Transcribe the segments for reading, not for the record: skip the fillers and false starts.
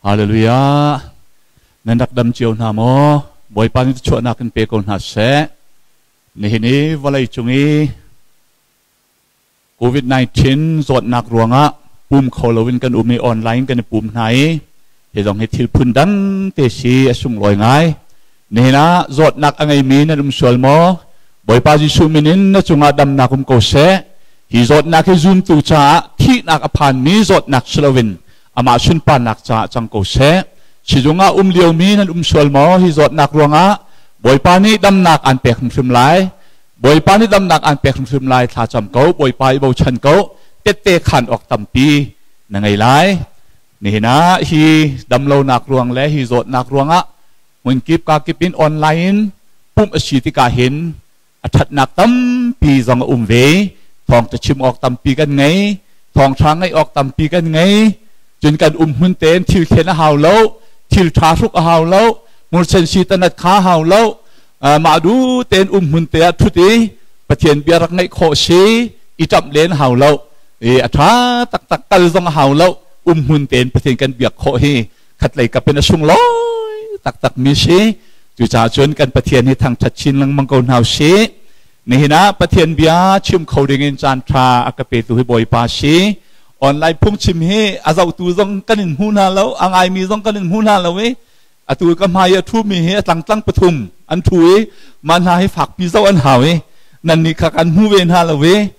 Hallelujah. Nan rak dam cio hna maw? Bawipa nih chuahnak in pe ko hna seh. Nihin i vawlei cung i COVID-19 zawtnak ruangah pum kho loin kan um i online kan i pum hna i hi zong hi thil phun dang te si a sunglawi ngai. Nihin ah zawtnak a ngeimi nan um sual maw? Bawipa Jesuh min in na cungah damnak um ko seh. Hi zawtnak hi zumtu caah thihnak a phanmi zawtnak si loin amah sunparnak caah cang ko seh. Sizung ah um liomi nan um sual maw? Hi zawtnak ruangah Bawipa nih damnak aan pek hrimhrim lai. Bawipa nih damnak aan pek hrimhrim lai. Thla cam ko, Bawipa i bochan ko. Tette khan awk tampi na ngei lai. Nihin ah hi damlonak ruang le hi zawtnak ruangah hmunkip kakip in online in pumh a si tikah hin a ṭhatnak tampi zong a um ve. Thawng cachim awk tampi kan ngei, thawngṭha ngaih awk tampi kan ngei. Cun kan um hmun tein thil thlen a hau lo, thil ṭha hruk a hau lo, mursen si tanat kha hau lo. Mah du tein um hmun te ah ṭhut i Pathian bia rak ngaih khawh si, i ṭamh len hau lo. I a ṭha taktak kal zong a hau lo. Um hmun tein Pathian kan biak khawh hi khatlei kap in a sunglawi taktak mi si. Cucaah cun kan Pathian hi thangṭhat chin lengmang ko hna usih. Nihin ah Pathian bia chim kho ding in caan ṭha a ka petu hi Bawipa si. Online phungchim hi a zohtu zong kan in hmu hna lo, a ngaimi zong kan in hmu hna lo i atu ka hmai a ṭhumi hi a tlangtlang pathum an ṭhu i mah hna hi fakpi zoh an hau i nannih kha kan hmu ve hna lo i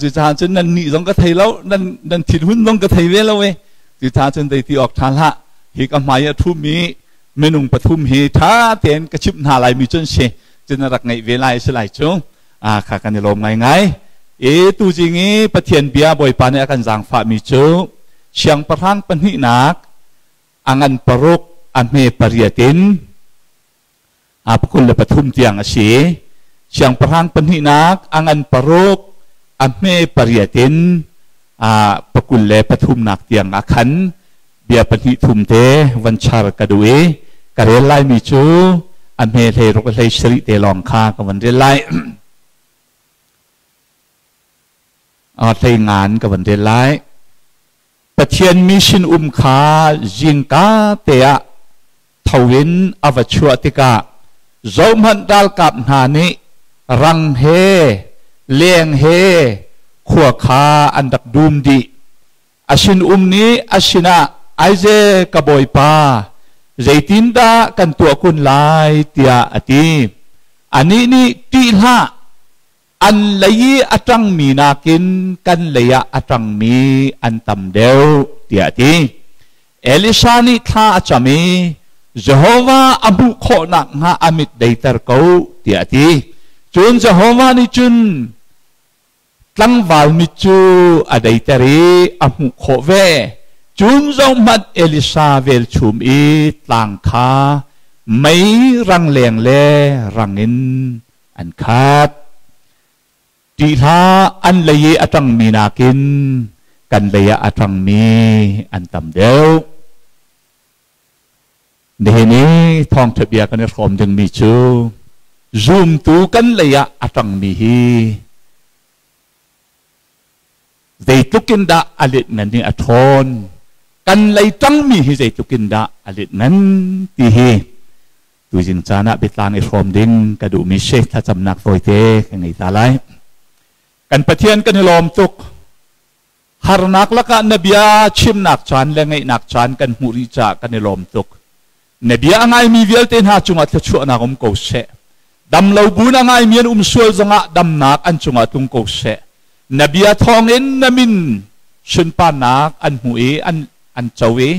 cucaah cun nannih zong ka thei lo, nan nan thinhun zong ka thei ve lo i cucaah cun zeiti awk ṭha hlah. Hi ka hmai a ṭhumi minung pathum hi ṭha tein ka chimh hna laimi cu an si. Cun na rak ngeih ve lai si lai cu. Kha kan i lawm ngaingai. I tuzing i Pathian bia Bawipa nih a kan zaangfahmi cu siangpahrang pahnihnak a ngan paruk a hme pariat in a 23 tiang a si. Siangpahrang pahnihnak a ngan paruk a hme pariat in a pakul le pathumnak tiang ah khan bia pahnih thum te van char ka duh i ka rel laimi cu a hme hlei ruk hlei sarih te lawng kha ka van rel lai. Hlei ngan ka van rel lai. Pathian mi sinum kha zingka te ah tho in a va chuah tikah zohhmanh ralkap hna nih rang he leng he khua kha an rak dum dih. A sinum nih a sinah, Aize ka bawipa, zeitindah kan tuah kun lai, tiah a ti. Anih nih, Ṭih hlah, an lei i a ṭangmi nakin kan lei ah a ṭangmi an tam deuh, tiah a ti. Elisha nih thla a cam i, Jehovah a hmuh khawh nakhnga a mit deiter ko, tiah a ti. Cun Jehovah nih cun tlangval mit cu a deiter i a hmuh khawh ve. Cun zohhmanh Elisha velchum i tlang kha mei rangleng le rang in an khat. Ṭih hlah, an lei i a ṭangmi nakin kan lei ah a ṭangmi an tam deuh. Nihin i thawngṭha bia kan i hrawm dingmi cu zumtu kan lei ah a ṭangmi hi zeitluk in dah a let ngan i a ṭhawn, kan lei ṭangmi hi zeitluk in dah a let ngan ti hi tuzing caan ah biatlang i hrawm ding ka duhmi si. Thlacamnak tawite ka ngei ta lai. Kan Pathian, kan i lawm tuk. Harnak lakah na bia chimnak caan le ngaihnak caan kan hmuh rih caah kan i lawm tuk. Na bia a ngaimi vialte hna cungah thluachuahnak um ko seh. Dam lo bu na ngaimi an um sual zongah damnak an cungah tlung ko seh. Na bia thawngin na min sunparnak an hmu i an an co i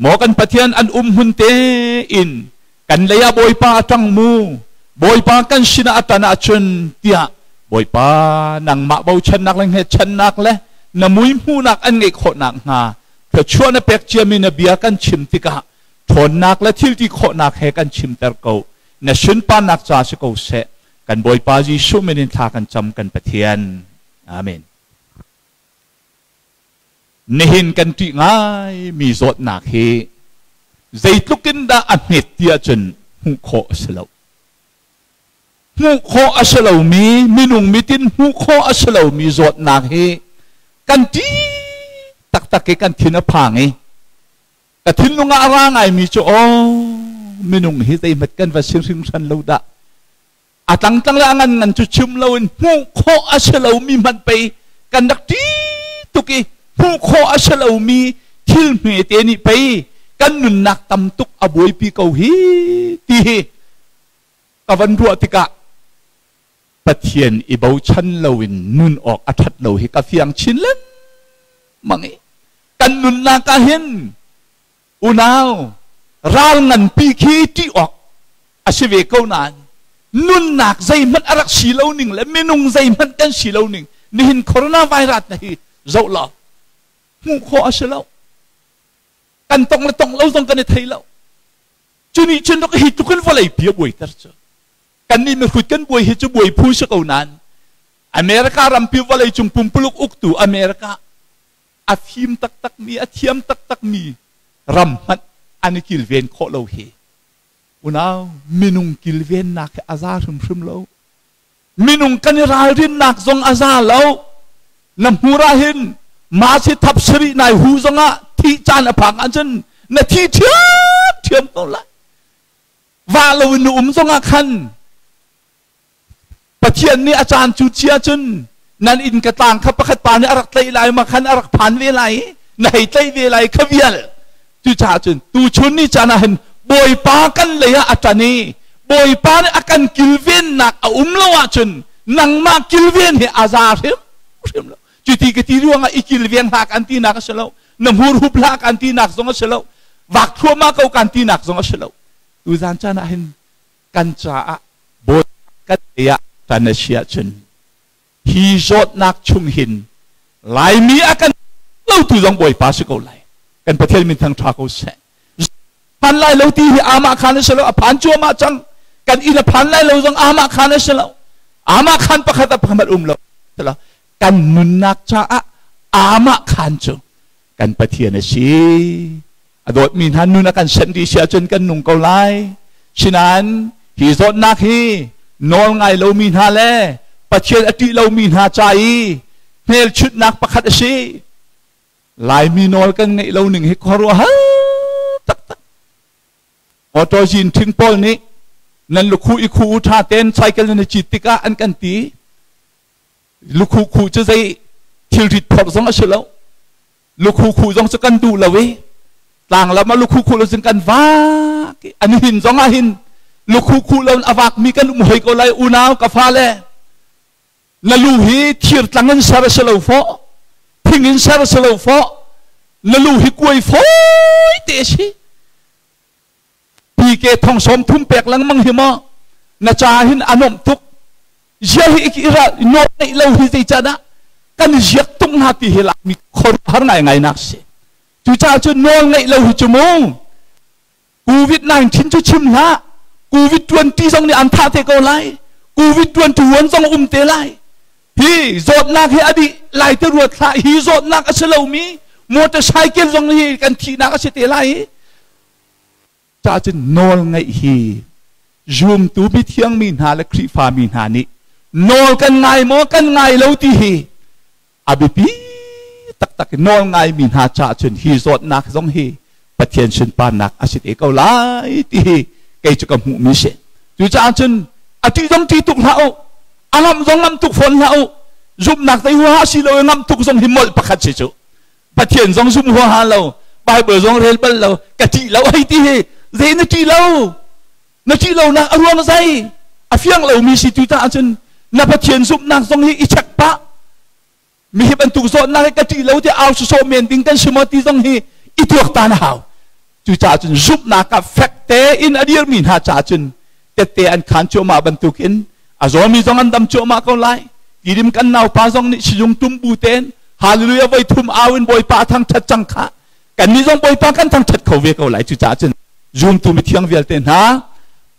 maw kan Pathian, an um hmun tein kan lei ah Bawipa a ṭang mu, Bawipa kan sinah a ṭan ahcun tiah Bawipa nangmah bochannak le hngetchannak le na mui hmuhnak an ngeih khawh nakhnga thluachuah na pek ciami na bia kan chim tikah ṭhawnnak le thilti khawhnak he kan chimter ko. Na sunparnak ca si ko seh. Kan Bawipa Jesuh min in thla kan cam, kan Pathian. Amen. Nihin kan ṭih ngaimi zawtnak hi zeitluk in dah a hmet ti ahcun hmuh khawh a si lo. Hmuh khawh a si lomi, minung mit in hmuh khawh a si lomi zawtnak hi kan ṭih taktak i kan thin a phang i Ka thinlung ah a ra ngaimi cu aw minung hi zeihmat kan va si hringhran lo dah. A tlangtlang le a ngan ngan cu chim loin hmuh khawh a si lomi hmanh pei kan rak ṭi tuk i hmuh khawh a si lomi thil hmete nih pei kan nunnak tam tuk a buaipi ko hi ti hi ka van ruah tikah Pathian i bochan loin nun awk a ṭhat lo hi ka fiang chin lengmang i kan nunnak ah hin unau ral nganpi khi ṭih awk a si ve ko nain nunnak zeihmanh a rak si lo ning le minung zeihmanh kan si lo ning nihin coronavirus na hi zoh law hmuh khawh a si lo. Kan tong le tong lo zong kan i thei lo. Cu nih cun rak hi tluk in vawlei pi a buaiter cu. Kannih mihrut kan buai hi cu buai phu si ko nain America rampi vawlei cung pumpuluk uktu America a fim taktakmi a thiam taktakmi ram hmanh an i kilven khawh lo hi unau minung kilvennak hi a za hrimhrim lo. Minung kan i ralrinnak zong a za lo. Na hmur ah hin masi thap sarih nai hu zongah thih caan a phak ahcun na thi ṭhiamṭhiam ko lai. Va loin na um zongah khan Pathian nih a caan cu cia cun nan inn ka tlang kha pakhat pa nih a rak tlaih lai ma khan a rak phan ve lai na hei tlaih ve lai kha vial. Cucaah cun tuchun ni caan ah hin Bawipa kan lei ah a ṭan i Bawipa nih a kan kilvennak a um lo ahcun nangmah kilven hi a za hrimhrim lo. Cuti ka ti ruangah i kilveng hlah kan tinak a si lo, na hmur hup hlah kan tinak zong a si lo, vak thluahmah ko kan tinak zong a si lo. Tuzan caan ah hin kan caah Bawipa kan lei ah ṭan a si ahcun hi zawtnak chung hin Laimi a kan lotu zong Bawipa si ko lai. Kan Pathian min thang ṭha ko seh. Phan lai lo ti hi amah khan a si lo, a phan cuahmah cang. Kan inn a phan lai lo zong amah khan a si lo. Amah khan pakhat a pakhat um lo. Kan nunnak caah amah khan cu kan Pathian a si. A dawtmi hna nun a kan senh dih si ahcun kan nung ko lai. Sinain hi zawtnak hi nawl ngai lomi hna le Pathian a ṭih lomi hna ca i hmelchunhnak pakhat a si. Laimi nawl kan ngeih lo ning hi khuaruahhar taktak. Motor zin ṭhing pawl nih nan lukhu i khu u ṭha tein cycle nan i cit tikah an kan ti. Lukhu khu cu zei thilrit phorh zong a si lo. Lukhu khuh zong cu kan duh lo i tlanglam ah lukhu khuh lo cun kan vak i an hin zong ah hin lukhu khuh lo in a vak mi kan um hoi ko lai. Unau ka fale, na lu hi thir tlang in ser a si lo fawh, thing in ser a si lo fawh, na lu hi kuai fawi te a si. PK thong sawm thum pek lengmang hi maw na ca hin a nuamh tuk zia hi ira nawl ngeih lo hi zei can ah kan ziak tuk hna ti hi mi har ngai ngai nak si. Cucaah cu nawl ngeih lo hi cu mu COVID-19 cu chim hlah, COVID-20 zong nih an thah te ko lai, COVID-21 zong um te lai. Hi zawtnak hi a dih lai te ruat hlah. Hi zawtnak a si lomi motorcycle zong hi kan thihnak a si te lai. Caah cun nawl ngeih hi zumtu mithiang mi hna le Khrihfa mi hna nih nawl kan ngai maw kan ngai lo ti hi a biapi taktak i nawl ngai mi hna caah cun hi zawtnak zong hi Pathian sunparnak a si te ko lai ti hi kei cu ka hmuh mi si. Cucaah cun a ṭih zong ṭih tuk hlah u, a ngamh zong ngamh tuk fawn hlah u. Zumhnak zei huaha si lo i ngamh tuk zong hi molh pakhat si cu. Pathian zong zum huaha lo, Bible zong rel bal lo, ka ṭih lo hei ti hi zei na ṭih lo? Na ṭih lonak a ruang zei? A fiang lomi si tu caah cun na Pathian zumhnak zong hi i check pah. Mi hi bantuk zawtnak hi ka ṭih lo ti au sawsawh men ding kan si maw ti zong hi i tuaktan a hau. Cucaah cun zumhnak ah fek tein a dirmi hna caah cun tette an khaan cuahmah bantukin a zawmi zong an dam cuahmah ko lai. Tidim kan naupa zong nih sizung tumbu tein hallelujah voi thum au in Bawipa a thangṭhat cang kha. Kannih zong Bawipa kan thangṭhat kho ve ko lai. Cucaah cun zumtu mithiang vialte hna,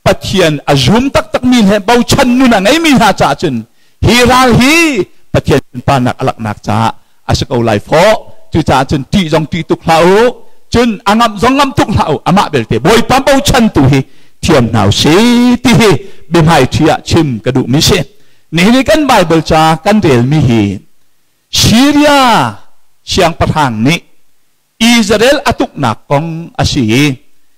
Pathian a zum taktakmi le bochan nun a ngeimi hna caah cun hi ral hi Pathian sunparnak a laknak caah a si ko lai fawh. Cucaah cun ṭih zong ṭih tuk hlah u, cun a ngamh zong ngamh tuk hlah u. Amah belte Bawipa bochan tu hi thiam hna u si ti hi biahmaiṭhi ah chim ka duhmi si. Nihin i kan Bible ca kan relmi hi Syria siangpahrang nih Israel a tuknak kong a si i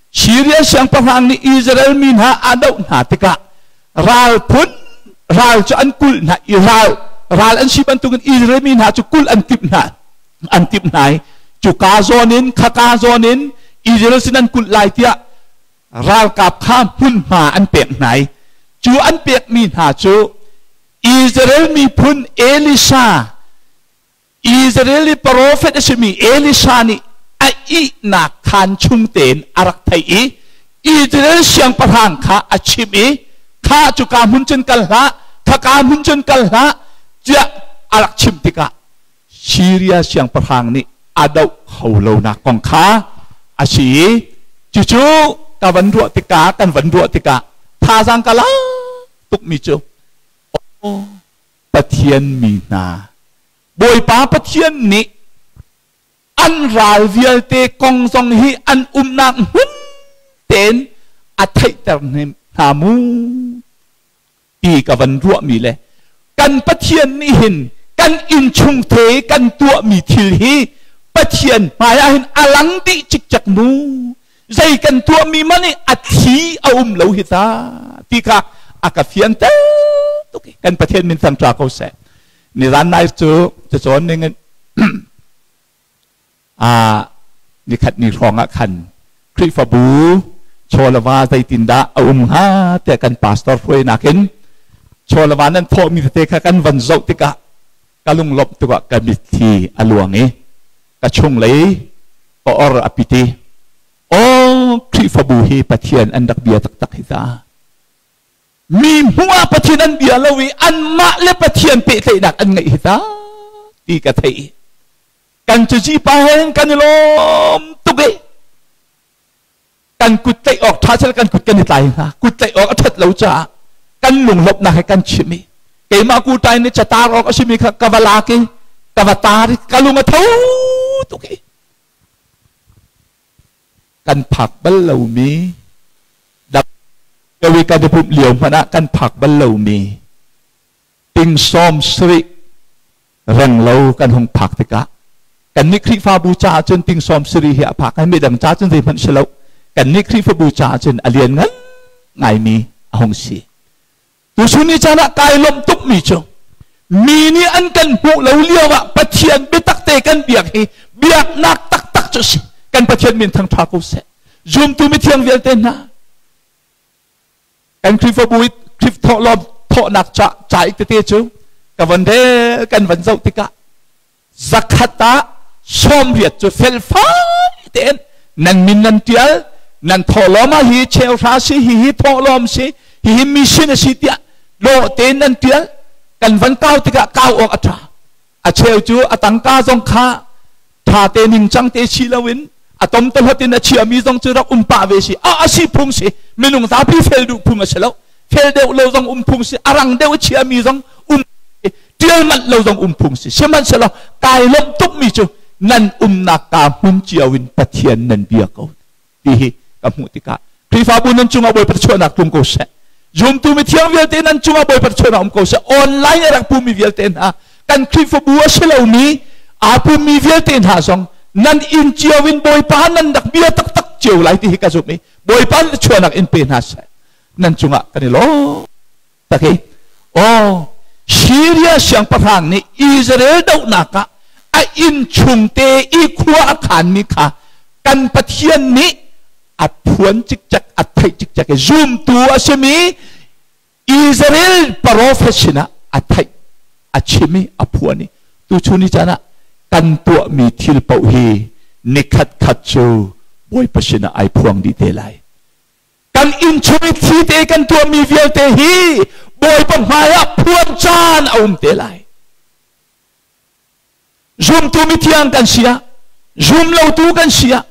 Syria siangpahrang nih Israel mi hna a doh hna tikah ral phun ral cu an kulh hna i ral ral an si bantukin Israel mi hna cu kulh an timh hna an timh hna i cu ka zawn in khaka zawn in Israel sin an kulh lai tiah ralkap kha hmunhma an pek hna i cu an pekmi hna cu Israel miphun Elisha Israel i profet a simi Elisha nih a ihnak khaan chung tein a rak theih i Israel siangpahrang kha a chimh i kha cu ka hmun cun kal hlah khaka hmun cun kal hlah tiah a rak chimh tikah Syria siangpahrang nih a doh kho lonak kong kha a si i cucu ka van ruah tikah kan van ruah tikah thazaang ka la tukmi cu Pathian mi hna Bawipa Pathian nih an ral vialte kong zong hi an umnak hmun tein a theihter hna mu ti ka van ruahmi le kan Pathian nih hin kan innchung the kan tuahmi thil hi Pathian hmai ah hin a lang dih cikcek mu zei kan tuahmi man i a thi a um lo hi ta ti kha a ka fianter tuk i kan Pathian min thang ṭa ko seh nizan nai cu cacawn ning in a nikhat ni hrawng ah khan Khrihfabu chawlava zeitindah a um hnga tiah kan pastor hruainak in chawlava nan thawhmi tete kha kan van zoh tikah ka lunglawmh tuk ah ka mitthli a luang i ka chunglei ka or a pit i aw Khrihfabu hi Pathian an rak bia taktak hi ta mi hmuh ah Pathian an bia lo i anmah le Pathian pehtlaihnak an ngeih hi ta ti ka theih kan cuci pa hen kan i lawm tuk i kan kut tlaih awk ṭha sel kan kut kan i tlai hna kut tlaih awk a ṭhat lo caah kan lunglawmhnak he kan chim i keimah kutai nih catar awk a simi kha ka va lak i ka va tar i ka lung a tho tuk i kan phak bal lomi dam kan i pumh lio hmanh ah kan phak bal lomi ting sawm sarih renglo kan hung phak tikah kannih Khrihfabu caah cun ting sawm sarih hi a phak ai midang ca cun zeihmanh si lo kannih Khrihfabu caah cun a lian ngan ngaimi a hung si tuchun ni caan ah kai lawmh tukmi cu mi nih an kan hmuh lo lio ah Pathian biatak te kan biak hi biaknak taktak cu si kan Pathian min thangṭha ko seh zumtu mithiang vialte hna kan Khrihfabu i Khrih thawhlawm thawhnak ca ca ik tete cu ka van rel kan van zoh tikah zakhat ah 80 cu felfai tein nan min nan tial nan thawhlawm ah hi cheuhra si hi hi thawhlawm si hi hi mission a si tiah dawh tein nan tial kan van kau tikah kau awk a ṭha a cheu cu a tangka zong kha ṭha te ningcang te si loin a tom tohlot in a chiami zong cu rak um pah ve si a asi phung si minung zapi fel duh phung a si lo fel deuh lo zong um phung si a rang deuh a chiami zong um tial manh lo zong um phung si sihmanhsehlaw kai lawmh tukmi cu nan umnak ka hmun cio in Pathian nan bia ko ti hi ka hmuh tikah Khrihfabu nan cungah Bawipa chuahnak tlung ko seh zumtu mithiang vialte nan cungah Bawipa chuahnak um ko seh online a rak pumi vialte hna kan Khrihfabu a si lomi aa pummi vialte hna zong nan inn cio in Bawipa nan rak bia taktak cio lai ti hi ka zumh i Bawipa chuahnak in pe hna seh nan cungah kan i lawm tak hi aw Syria siangpahrang nih Israel dohnak ah a inn chung te i khua a khanmi kha kan Pathian nih a phuan cikcek a theih cikcek i zumtu a simi Israel prophet sinah a theih a chim i a phuan i tuchun ni caan ah kan tuahmi thil paoh hi nikhat khat cu Bawipa sinah ai phuang dih te lai kan innchung i thi te kan tuahmi vialte hi Bawipa hmaiah phuan caan a um te lai zumtu mithiang kan si ah zumlotu kan si ah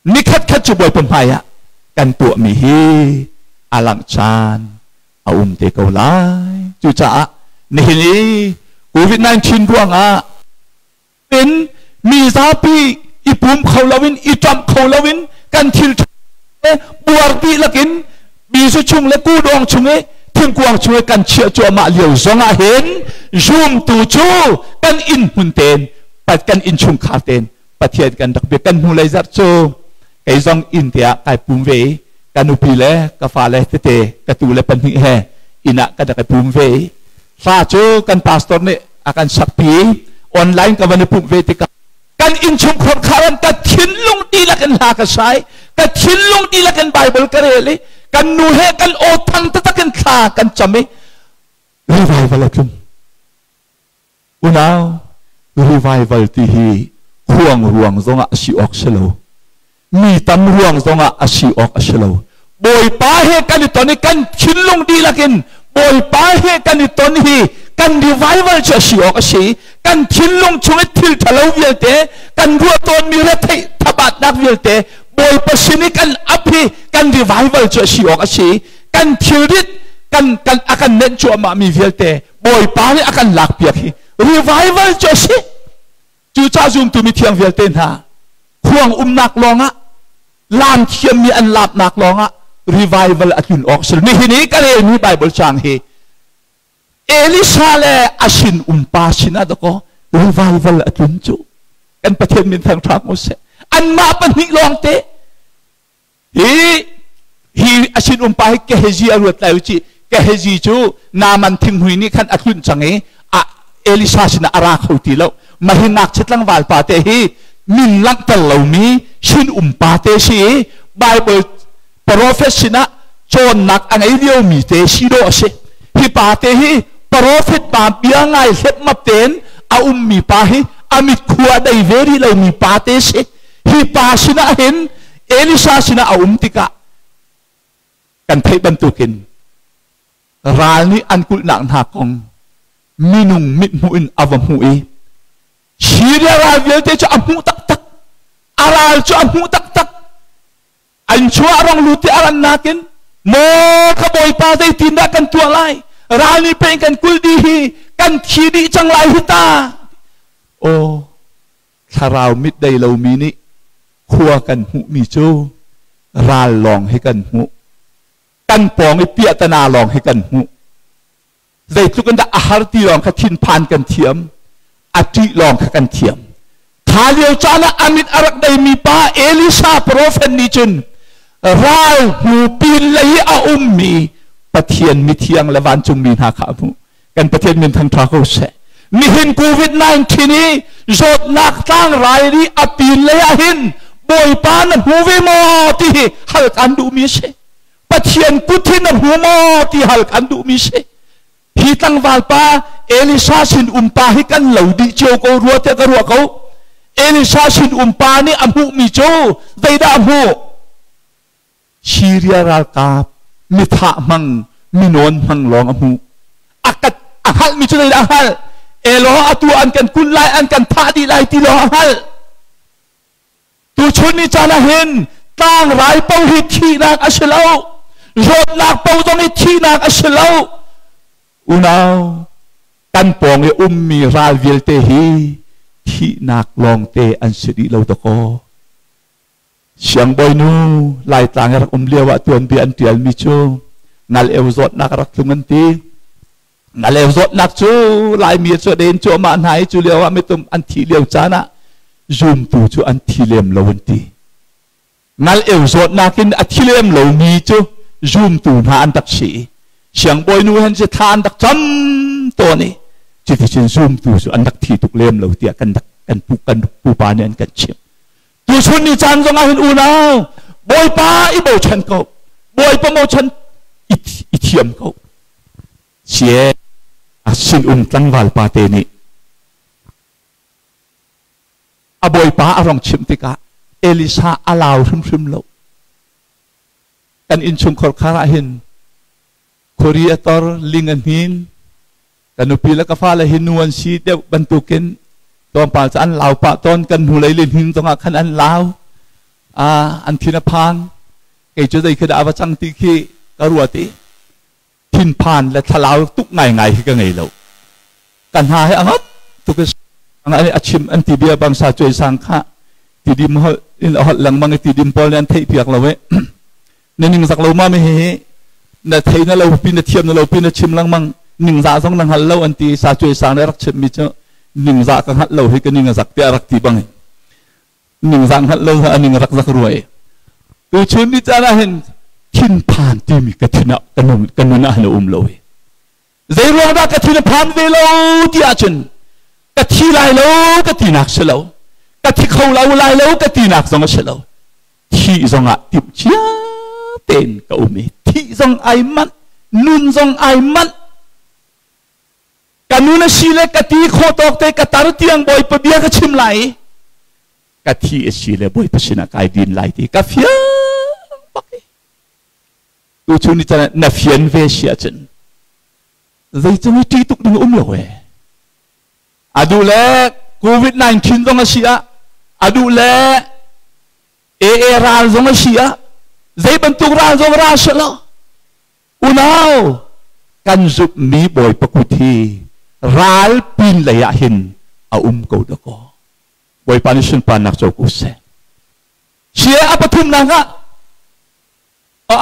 nikhat khat cu Bawipa hmaiah kan tuahmi hi a langh caan a um te ko lai cucaah nihin i COVID-19 ruangah in mi zapi i pum kho loin i ṭamh kho loin kan thil buar dihlak in bizu chung le kudawng chung i thingkuang chung i kan chiah cuahmah lio zong ah hin zumtu cu kan inn hmun tein kan innchungkhar tein Pathian kan rak biak. Kan hnulei zarh cu kei zong inn te ah kai pum ve i ka nupi le ka fale tete ka tu le pahnih he inn ah kan rak i pum ve i hla cu kan pastor nih a kan sakpi i online ka van i pumh ve tikah kan innchungkhar kharan ka thinlung dihlak in hla ka sai, ka thinlung dihlak in Bible ka rel i kan nu he kan aw thang taktak in thla kan cam i revival a tlung. Unau, revival ti hi khuang ruang zongah a si awk si lo, mi tam ruang zongah a si awk a si lo. Bawipa he kan i ton i kan thinlung dihlak in Bawipa he kan i ton hi kan revival cu a si awk a si. Kan thinlung chung i thil ṭhalo vialte, kan ruah tawnmi retheih thabatnak vialte Bawipa sin i kan ap hi kan revival cu a si awk a si. Kan thilrit kan kan a kan nenh cuahmah mi vialte Bawipa nih a kan lakpiak hi revival cu a si. Cucaah zumtu mithiang vialte hna, khuang umnak lawngah, laam thiammi an laamnak lawngah revival a tlun awk si. Nihin i ka relmi Bible caang hi Elisha le a sin umpa sinah dakaw revival a tlun cu. Kan Pathian min thangṭhat mu seh. Anmah pahnih lawngte Hi hi a sinum pa hi Gehazi a ruat lai u ci. Gehazi cu Naaman thinghmui nih khan a tlunh cang i a Elisha sinah a ra kho ti lo. Mah hi ngakchia tlangval pa te hi min langhter lomi sinum pa te si i Bible prophet sinah cawnnak a ngei liomi te si dawh a si. Hi pa te hi prophet pa bia ngai hlepmap tein a ummi pa hi a mit khua dei ve rih lomi pa te si. Hi pa sinah hin Elisha sinah a um tikah kan theih bantukin ral nih an kulhnak hna kong minung mithmuh in a va hmuh i Syria ral vialte cu a hmuh taktak, a ral cu a hmuh taktak. An chuah rong lut i a ran nakin, "Maw ka bawipa, zeitindah kan tuah lai? Ral nih pei kan kulh dih hi, kan thi dih cang lai hi ta." Aw, thlarau mit dei lomi nih khua kan hmuhmi cu ral lawng hi kan hmuh, kan pawng i piahtana lawng hi kan hmuh. Zeitluk in dah a har ti lawng kha thinphan kan thiam, a ṭih lawng kha kan thiam. Kha lio caan ah a mit a rak deimi pa Elisha profet nih cun ral hnu pin lei i a ummi Pathian mithiang le vancungmi hna kha a hmuh. Kan Pathian min thangṭha ko seh. Nihin COVID-19 i zawtnak tlangrai nih a pin lei ah hin Bawipa na hmu ve maw ti hi hal kan duhmi a si. Pathian kut hi na hmu maw ti hal kan duhmi si. Hi tlangval pa Elisha sin um pa hi kan lo dih cio ko rua tiah ka ruah ko. Elisha sin um pa nih a hmuhmi cu zeidah a hmuh? Syria ralkap mithah hmang, minawn hmang lawng a hmuh. A kat a hngalhmi cu zeidah a hngalh? Elaw, atu an kan kulh lai, an kan thah dih lai ti lawng a hngalh. Tuchun ni caan ah hin tlangrai paoh hi thihnak a si lo. Zawtnak paoh zong hi thihnak a si lo. Unau, kan pawng i ummi ral vialte hi thihnak lawngte an si dih lo dakaw. Siangbawinu Laitlang i rak um lio ah tuanbia an ṭialmi cu ngal eu zawtnak a rak tlung an ti. Ngal eu zawtnak cu Laimi cu den cuahmah hna i cu lio ah mitum an thih lio caan ah zumtu cu an thi lem lo an ti. Ngal eu zawtnak in a thi lem lomi cu zumtu hna an rak si i siangbawinu hen cu thla an rak cam tawn i cuticun zumtu cu an rak thi tuk lem lo tiah kan rak kan pu kan pupa nih an kan chimh. Tuchun ni caan zong ah hin unau, Bawipa i bochan ko, Bawipa bochan i thiam ko. Sie a sinum tlangval pa te nih a bawipa a rong chimh tikah Elisa a lau hrimhrim lo. Kan innchungkhar khar ah hin khuari a tor, ling a hnin. Ka nupi le ka fale hi nu an si deuh bantukin tlawmpal cu an lau pah tawn. Kan hnulei lihnin zongah khan an lau, an thin a phang. Kei cu zei khi dah a va cang ti khi ka ruat i thinphan le thlalau tuk ngaingai hi ka ngei lo. Ka hna hi a ngat tuk i a chim an ti bia bang sa cuai sang kha tidim holh in a holh lengmang i tidim pawl nih an theih piak lo i na ningzak lo ma mi hi na thei na lo pi na thiam na lo pi na chim lengmang, ningzah zong na hngal lo an ti. Sa cuai sang nih rak chimmi cu ningzah ka hngalh lo hi ka ning a zak tiah rak ti bang in. Ningzah hngalh lo a ning rak zak ruai. Tuchun ni caan ah hin thinphan timi ka thin ah ka nun ka nun ah hin a um lo hi. Zei ruang dah ka thin a phan ve lo ti ahcun ka thi lai lo ka tinak si lo. Ka thi kho lo lai lo ka tinak zong a si lo. Thih zong ah timh cia tein ka um i thih zong ai manh, nun zong ai manh. Ka nun a si le ka ti khawh tawk te ka tar tiang Bawipa bia ka chim lai i ka thi a si le Bawipa sinah kai din lai ti ka fiang bak i tuchun ni chan na fian ve si ahcun zeicung i ṭih tuk ding um lo e. Adu le COVID-19 zong a si ah, adu le AA ral zong a si ah, zei bantuk ral zong ra se lo, unau kan zumhmi Bawipa kut hi ral pin lei ah hin a um ko dakaw. Bawipa nih sunparnak co ko seh. Sia a pathumnak ah,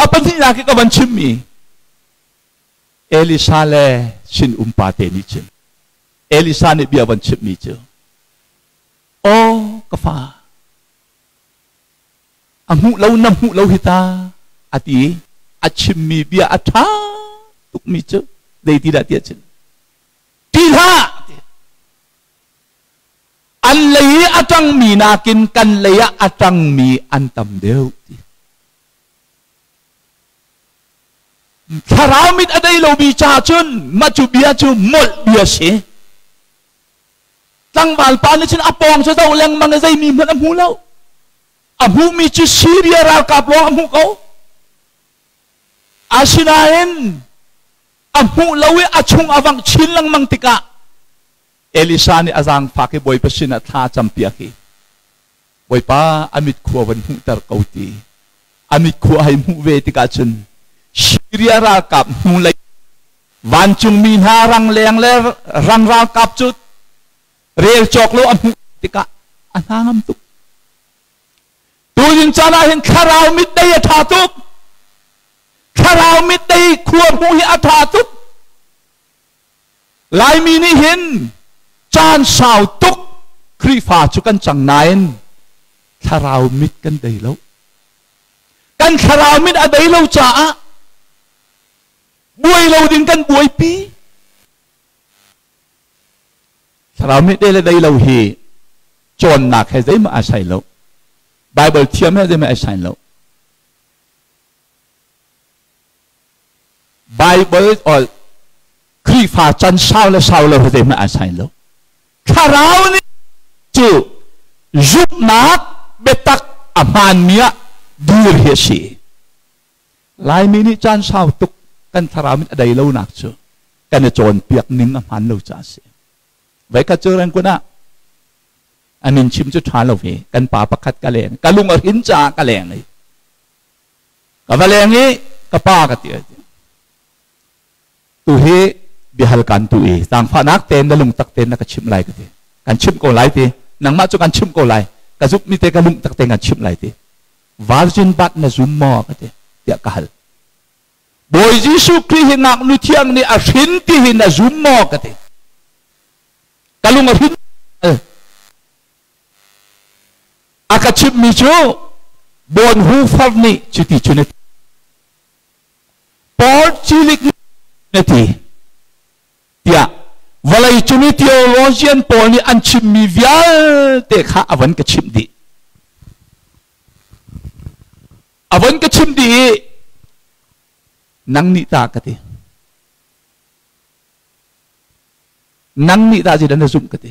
a pahnihnak i ka van chimmi Elisa le sin umpa te nih cun Elisa nih bia van chimmi cu, "Aw ka fa, a hmuh lo na hmuh lo hi ta," a ti. A chimmi bia a ṭha tukmi cu zei ti dah tiah cun, "Ṭih hlah, an lei i a ṭangmi nakin kan lei ah a ṭangmi an tam deuh," ti. Thlarau mit a dei lomi ca cun mah cu bia cu molh bia si. Tlangval pa nih cun a pawng cu zoh lengmang i zeimi hmanh a hmu lo. A hmuhmi cu Syria ralkap lawng a hmuh ko. Asinain a hmuh lo i a chung a vangh chin lengmang tikah Elisa nih a zaangfak i Bawipa sinah thla a campiak i, "Bawipa, a mit khua van hmuhter ko," ti. A mit khua hei hmuh ve tikah cun Syria ralkap hnulei vancungmi hna rangleng le rang ralkap cu rel cawk lo a hmuh tikah a hna ngam tuk. Tuzing caan ah hin thlarau mit dei a ṭha tuk. Thlarau mit dei khua hmuh hi a ṭha tuk. Laimi nih hin caan sau tuk Khrihfa cu kan cang nain thlarau mit kan dei lo. Kan thlarau mit a dei lo caah buai lo ding kan buaipi. Thlarau mit dei le dei lo hi cawnnak he zeihmah ai sai lo. Bible thiam he zeihmah ai sai lo. Bible or Khrihfa can sau le sau lo zeihmanh an sign lo. Thlarau nih cu zumhnak biatak a hmaanmi ah dir hi a si. Laimi nih caan sau tuk kan thlarau mit a dei lonak cu kan i cawnpiak ning a hmaan lo caah a si. Voikhat cu Rangoon ah a min chim cu ṭha lo i kan pa pakhat ka leng. Ka lung a hrin caah ka leng i ka va leng i ka pa ka ti. Tu hi biahal kan tu i zaangfahnak tein na lungtak tein na ka chimh lai ka ti. Kan chimh ko lai ti. Nangmah cu kan chimh ko lai. Ka zumh mi te ka lungtak tein kan chimh lai ti. Virgin birth na zum maw ka ti tiah ka hal. Bawi Jesuh Khrih hi ngaknu thiang nih a hrin ti hi na zum maw ka ti. Ka lung a hrin. A ka chimhmi cu Bonhoeffer nih cuti cun a ti. Paul Cilik nih a ti tiah vawlei cung i theologian pawl nih an chimmi vialte kha a von ka chimh dih. A von ka chimh dih i nang nih ta ka ti. Nang nih dah zeidah na zumh ka ti.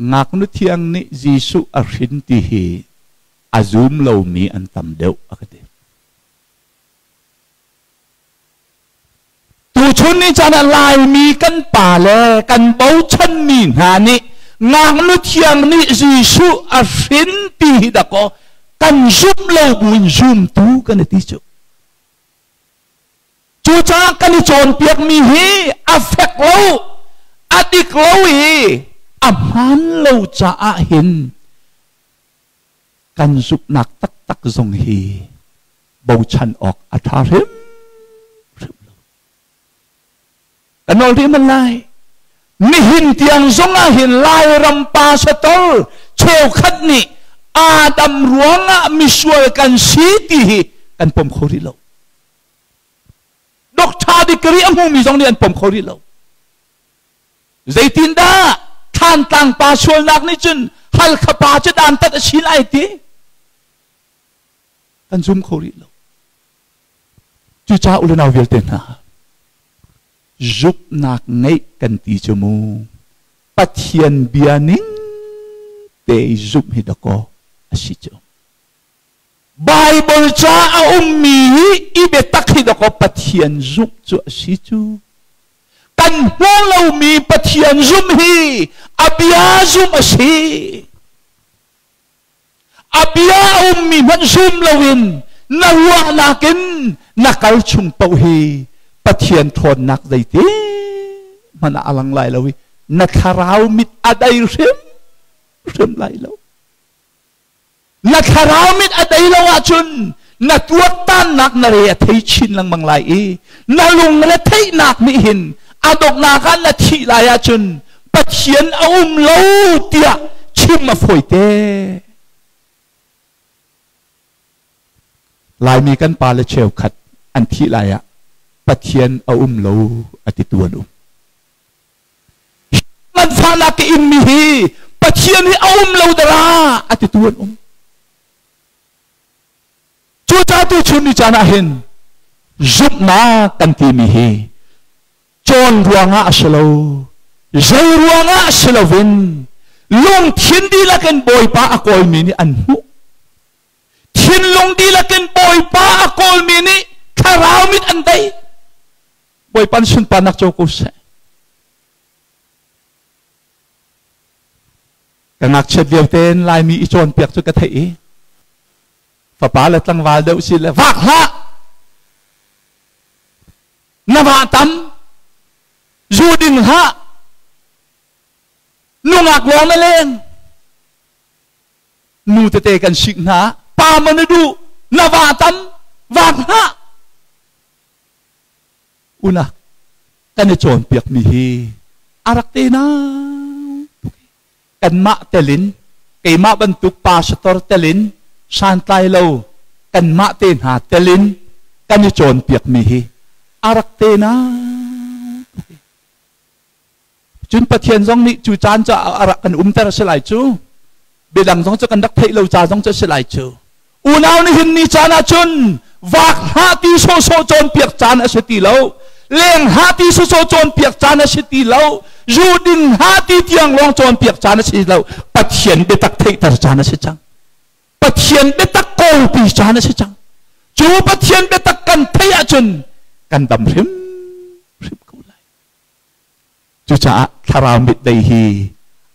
Ngaknu thiang nih Jesuh a hrin ti hi a zum lomi an tam deuh a ka ti. Tuchun ni caan ah Laimi kan pa le kan bochanmi hna nih ngaknu thiang nih Jesuh a hrin ti hi dakaw kan zumh lo buin zumtu kan i ti cu. Cucaah kan i cawnpiakmi hi a fek lo, a dik lo i a hmaan lo caah hin kan zumhnak taktak zong hi bochan awk a ṭha hrimhrim lo. Kan nawl rih man lai. Nihin tiang zongah hin Lairam pastor cheukhat nih Adam ruangah misual kan si ti hi kan pom kho rih lo. Doctor degree a hmumi zong nih an pom kho rih lo. Zeitindah Thlantlang pa sualnak nih cun Halkha pa cu dantat a si lai ti kan zum kho rih lo. Cucaah u le nau vialte hna, zumhnak ngeih kan ti cu mu Pathian bia ning te i zumh hi dakaw a si cu. Bible ca a ummi hi i biatak hi dakaw Pathian zumh cu a si cu. Kan hmuh lomi Pathian zumh hi a bia zumh a si. A bia a ummi hmanh zum loin na ruahnak in na kal chung paoh hi Pathian ṭhawnnak zeiti hmanh ah a lang lai lo i na thlarau mit a dai hrimhrim lai lo. Na thlarau mit a dei lo ahcun na tuaktannak na re a thei chin lengmang lai i na lung le theihnak nih hin a donghnak ah na thih lai ahcun Pathian a um lo tiah chim a fawite. Laimi kan pale cheukhat an thih lai ah Pathian a um lo a titu an um. Nganfahnak ka inmi hi Pathian hi a um lo dara a titu an um. Cucaah tuchun ni caan ah hin zumhnak kan timi hi cawn ruangah a si lo, zei ruangah a si loin lungthin dihlak in Bawipa a kawlmi nih an hmuh. Thinlung dihlak in Bawipa a kawlmi nih thlarau mit an dei. Bawipa sunparnak co ko seh. Ka ngakchiat lio tein Laimi i cawnpiak cu ka theih i fapa le tlangval deuh si le vak hlah na vah tam zu ding hlah nungak lawng na leng nu tete kan sik hna pa ma na duh na vah tam vak hlah Unak kan i cawnpiakmi hi a rak te nau tuk i kanmah telin keimah bantuk pastor telin santlai lo kanmah te hna telin kan i cawnpiakmi hi a rak te nau tuk i cun Pathian zong nih cu caan cu a rak kan umter a si lai cu biadang zong cu kan rak theih lo ca zong cu a si lai cu unau nihin ni caan ah cun vak hlah ti sawhsawh cawnpiak caan a si ti lo leng hlah ti sawhsawh cawnpiak caan a si ti lo zu ding hlah ti tiang lawng cawnpiak caan a si lo Pathian biatak theihter caan a si cang Pathian biatak kawlpi caan a si cang cu Pathian biatak kan theih ahcun kan dam hrim hrim ko lai Cucaah thlarau mitdei hi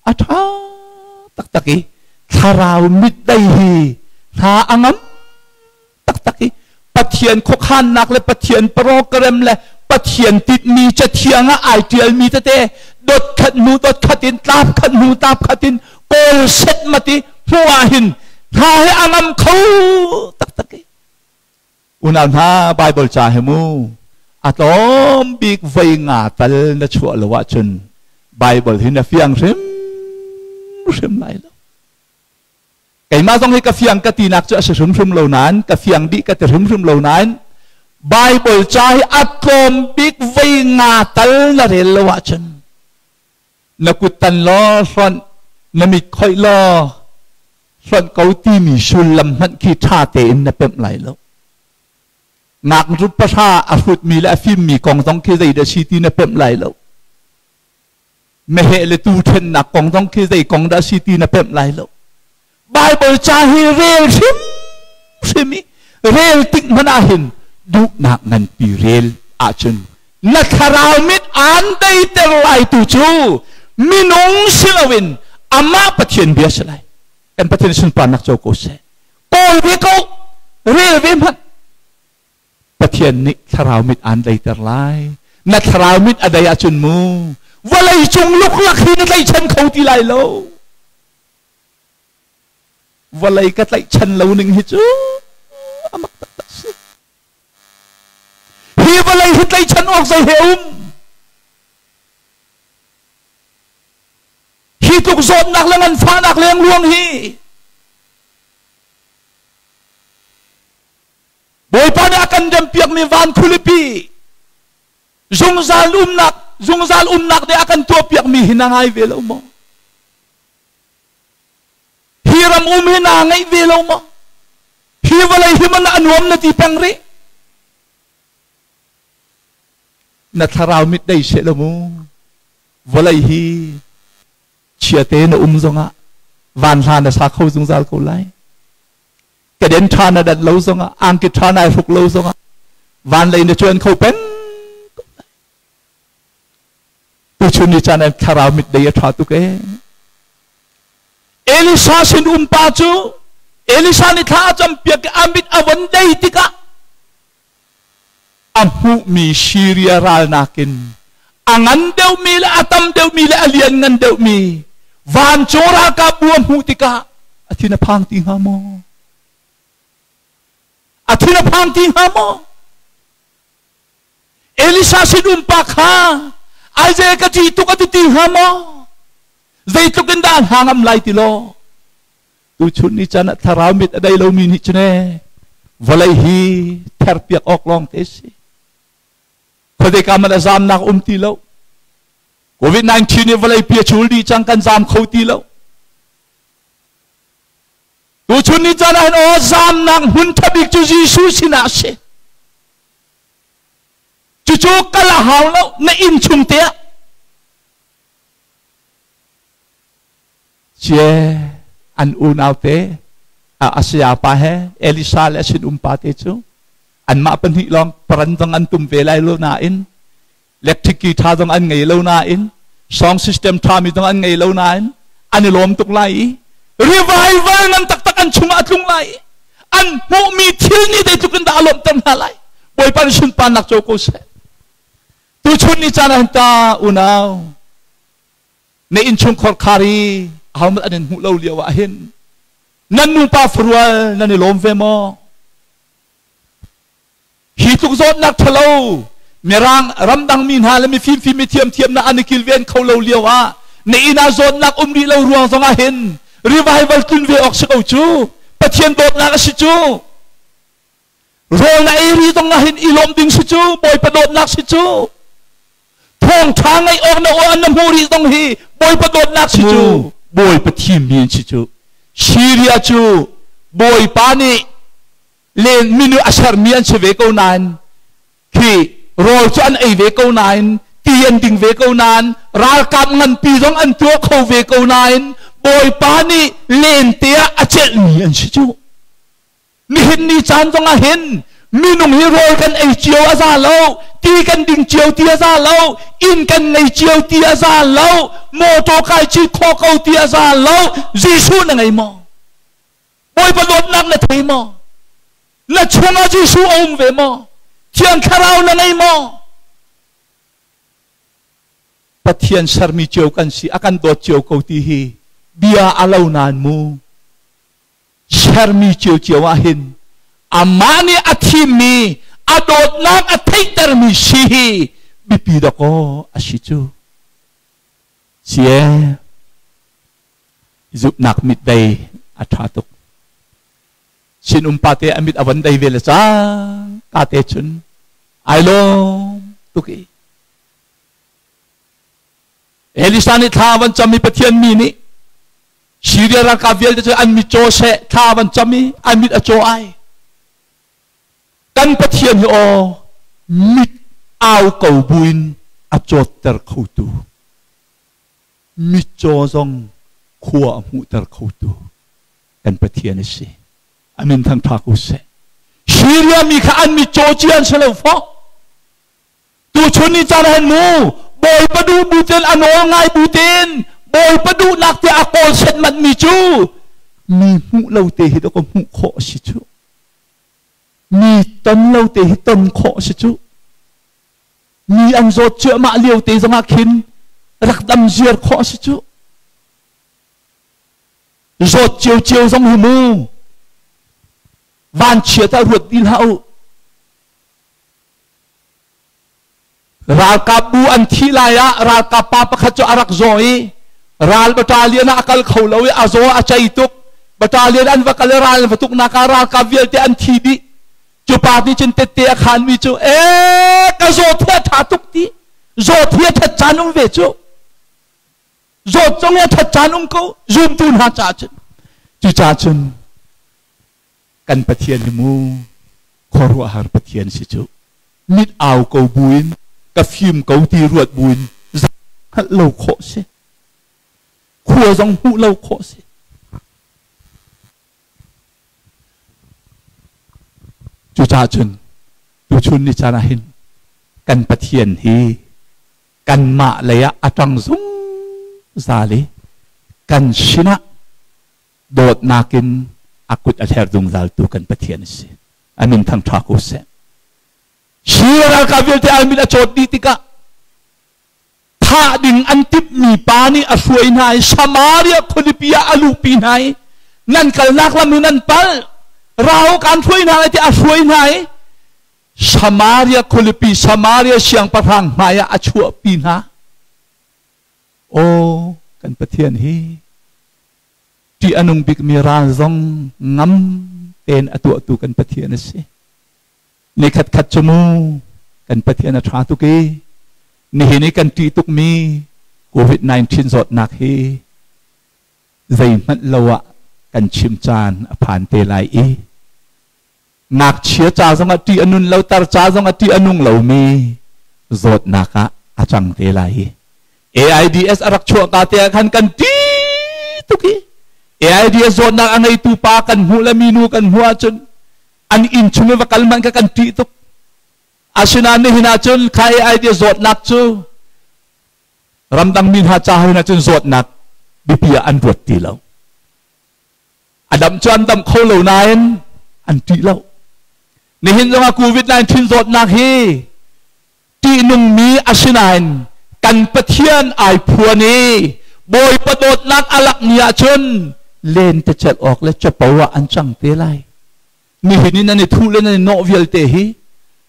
a ṭha taktak i thlarau mitdei hi hna a ngam taktak i Pathian khuakhannak le Pathian program le Pathian titmi cathiang ah ai ṭialmi tete dot khat hnu dot khat in tlap khat hnu tlap khat in kawl set mat i hmuh ah hin hna hi a ngam kho taktak i Unau hna Baibal ca he mu a tlawm bik voi nga tal na chuah lo ahcun Baibal hi na fiang hrim hrim lai lo. Keimah zong hi ka fiang ka tinak cu a si hrimhrim lo nain ka fiang dih ka ti hrimhrim lo nain Baibal ca hi a tlawm bik voi nga tal na rel lo ahcun na kut tan law hlonh na mit khoih law hlonh ko timi sullam hmanh khi ṭha tein na pemh lai lo. Ngaknu pahra a hrutmi le a fimmi kong zong khi zeidah si ti na pemh lai lo. Meheh le tuu ṭhennak kong zong khi zei kong dah si ti na pemh lai lo. Bible ca hi rel hrimhrim i rel tik hmanh ah hin duhnak nganpi rel ahcun na thlarau mit aan deiter lai tu cu minung si loin amah Pathian bia si lai. Kan Pathian sunparnak co ko seh. Kawl ve ko, rel ve hmanh. Pathian nih thlarau mit aan deiter lai. Na thlarau mit a dei ahcun mu vawlei cung luklak hi na tlaichan kho ti lai lo. Vawlei ka tlaihchan lo ning hi cu a mak taktak si. Hi vawlei hi tlaihchan awk zei he um? tluk zawtnak le nganfahnak lengluang hi Bawipa nih a kan rempiakmi van khulipi zungzal umnak zungzal umnak nih a kan tuahpiakmi hi na ngai ve lo maw? Hi ram um hi naa ngaih ve lo maw? Hi vawlei hi man a nuam na ti peng rih? Na thlarau mit dei seh lo mu. Vawlei hi chiate na um zongah van hla na sa kho zungzal ko lai. Keden ṭha na dat lo zongah angki ṭha nai hruk lo zongah van lei na cuan kho peng ko lai. Tuchun ni caan thlarau mit dei a ṭha tuk ee. Elisa sin um pa cu Elisa nih thla a campiak i a mit a von dei tikah a hmuhmi Siria ral nakin a ngan deuhmi le a tam deuhmi le a lianngan deuhmi vancung ralkapbu a hmuh tikah a thin a phang ti hnga maw? A thin a phang ti hnga maw? Elisha sinum pa kha aize ka ṭih tuk a ti ti hnga maw? Zeitluk in dah hna ngam lai ti law? Tuchun ni chan ah thlarau mit a dei lomi nih cun ee vawlei hi therpiak awk lawng te si. Khuadei man a zamnak um ti lo. COVID-19 nih vawlei pi a chul dih cang kan zam kho ti lo. Tuchun ni caan ah hin aw zamnak hmun ṭha bik cu Jesuh sinah a si. Cucu kal a hau lo na inn chung te ah. Cie an unau te a sayapa he Elisa le a sinum pa te cu anmah pahnih lawng paran zong an tum ve lai lo nain electric key ṭha zong an ngei lo nain song system ṭhami zong an ngei lo nain an i lawm tuk lai i revival ngan taktak an chungah a tlung lai i an hmuhmi thil nih zeitluk in dah a lawmhter hna lai. Bawipa nih sunparnak co ko seh. Tuchun ni caan ah hin ta unau na innchungkhar khar i ahohmanh an in hmuh lo lio ah hin nan nupa farual nan i lawm ve maw? Hi tluk zawtnak ṭhalo Mirang ramdang mi hna le mifim fim mi thiamthiam na an i kilven kho lo lio ah na inn ah zawtnak um rih lo ruang zong ah hin revival tlun ve awk si ko cu. Pathian dawtnak a si cu. Rawl na ei ri zong ah hin i lawm ding si cu. Bawipa dawtnak si cu. Thawngṭha ngaih awk na aw an na hmuh rih zong hi Bawipa dawtnak si cu. Bawipa thimmi an si cu. Syria cu Bawipa nih len minu a sermi an si ve ko nain khi rawl cu an ei ve ko nain ti an ding ve ko nain ralkap nganpi zong an tuah kho ve ko nain Bawipa nih lente ah a celhmi an si cu. Nihin ni caan zong ah hin minung hi rawl kan ei cio a za lo, ti kan ding cio ti a za lo, inn kan ngei cio ti a za lo, motor kai cit khawh ko ti a za lo. Jesuh na ngei maw? Bawipa dawtnak na thei maw? Na chungah Jesuh a um ve maw? Thiang Thlarau na ngei maw? Pathian sermi cio kan si, a kan dawt cio ko ti hi bia a lo nain mu. Sermi ciocio ah hin amah nih a thimmi, a dawtnak a theihtermi si hi biapi dawkaw a si cu. Sie, zumhnak mit dei a ṭha tuk. Sinum pa te a mit a von dei ve le cang ka te cun ai lawm tuk i Elisa nih thla a van cam i Pathian mi nih Syria ralkap vialte cu an mit caw seh thla a van cam i an mit a caw ai. Kan Pathian hi aw mit au ko buin a cawtter khotu mitcaw zong khua a hmuhter khotu kan Pathian a si. A min thangṭha ko seh. Syria mi kha an mitcaw cia an si lo fawh. Tuchun ni caan ah hin mu Bawipa duh bu tein a nawl ngai bu tein Bawipa duhnak te a kawl setmat mi cu mi hmuh lo te hi dawkaw hmuh khawh a si cu. Mi ton lo te hi ton khawh a si cu. Mi an zawt cuahmah lio te zongah khin rak dam ziar khawh a si cu. Zawt ciocio zong hi mu vanchiat ah ruat ti hlah u. Ralkapbu an thih lai ah ralkap pa pakhat cu a rak zaw i Ral battalion ah a kal kho lo i a zaw a cei tuk. Battalion an va kal i ral an va tuknak ah ralkap vialte an thi dih. Cu pa nih cun tette a khanmi cu ee ka zawt hi a ṭha tuk ti. Zawt hi a ṭhat caan um ve cu. Zawt zong hi a ṭhat caan um ko zumtu hna caah cun. Cucaah cun kan Pathian hi mu khuaruahhar Pathian si cu. Mit au ko buin ka fim ko ti ruat buin hngalh lo khawh si. Khua zong hmuh lo khawh si. Cucaah cun tuchun ni caan ah hin kan Pathian hi kanmah lei ah a ṭang zungzal i kan sinah dawtnak in a kut a hler zungzaltu kan Pathian a si. A min thangṭha ko seh. Hi ralkap vialte an mit a cawt dih tikah thah ding an timhmi pa nih a hruai hna i Samaria khualipi ah a luhpi hna i nan kalnak lam hi nan palh rau kan hruai hna lai tiah a hruai hna i Samaria khualipi Samaria siangpahrang hmai ah a chuahpi hna. Aw kan Pathian hi ṭih a nung bikmi ral zong ngam tein a tuahtu kan Pathian a si. Ni khatkhat cu mu kan Pathian a ṭha tuk i nihin i kan ṭih tukmi COVID-19 zawtnak hi zeihmanh lo ah kan chim caan a phan te lai i ngakchia ca zongah ṭih a nun lo tar ca zongah ṭih a nung lomi zawtnak ah a cang te lai i AIDS a rak chuahka te ah khan kan ṭih tuk i AIDS zawtnak a ngeitu pa kan hmuh le minu kan hmuh ahcun an inn chung i va kal hmanh kha kan ṭih tuk. Asinain nihin ahcun kha AIDS zawtnak cu ramdang mi hna ca hin ahcun zawtnak biapi ah an ruat ti lo. A dam cu an dam kho lo nain an ṭih lo. Nihin zongah COVID-19 zawtnak hi ṭihnungmi asinain kan Pathian ai phuan i Bawipa dawtnak a lak ni ahcun lentecelh awk le capo ah an cang te lai. Nihin i nan i thuh le nan i nawh vialte hi